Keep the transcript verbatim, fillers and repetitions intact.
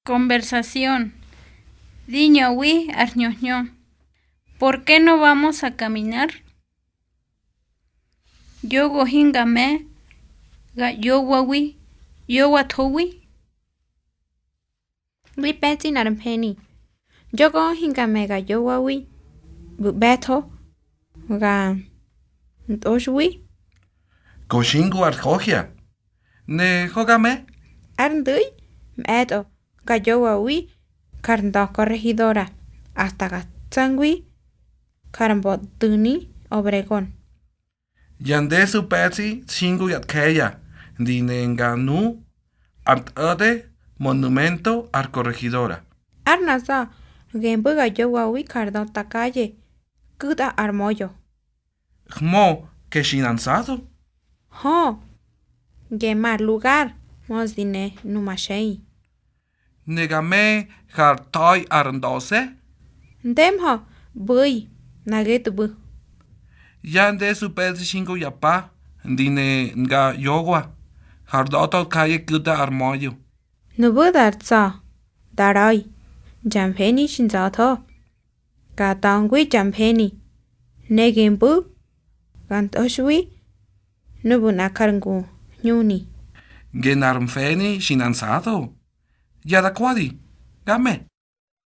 Conversación. Di ñöwi ar hñö hñö. ¿Por qué no vamos a caminar? Yogo hinga me ga ꞌyowawi, ꞌyowathowi. Di pe̱tsꞌi nꞌar mfeni. Yogo hinga me ga ꞌyowawi, ꞌbu̱ ꞌbe̱tho ga ntꞌoxwi. Ko xingu ar johya. Ne hoga me? Ár ndu̱i mꞌe̱tꞌo ga ꞌyowawi jar ndö corregidora, hasta ga tso̱ngwi jar mbo du̱ni Obregón. Ya ndesu pe̱tsꞌi xingu ya tje̱ya, ndi ne nga nu ar tꞌo̱de monumento ar corregidora. Ár nꞌa za̱, gembꞌu̱ ga ꞌyowawi jar döta kaye ku̱tꞌa ar Moyo. Hmö ke xi na Nsado? Hö, ge mar lugar mödi ne numaxei. Ne ga me har ta̱i ar ndöse? Ndemhö, ꞌbu̱i, nꞌa getꞌu̱ ꞌbu̱. Ya ndesu pe̱tsꞌi xingu ya pa, ndi ne nga ꞌyowa, har da̱tꞌö kaye ku̱tꞌa ar Moyo. Nuꞌmú̱ dar tsa̱, da ꞌra̱i, ya mfeni xi nza̱tho. Ga ta̱ngwi ya mfeni, ne gi mbu̱ ga ntꞌoxwi nuꞌu̱ nꞌa jar ngu hñuni. Nge nꞌar mfeni xi na Nsado. Ya da kwadi, ga me.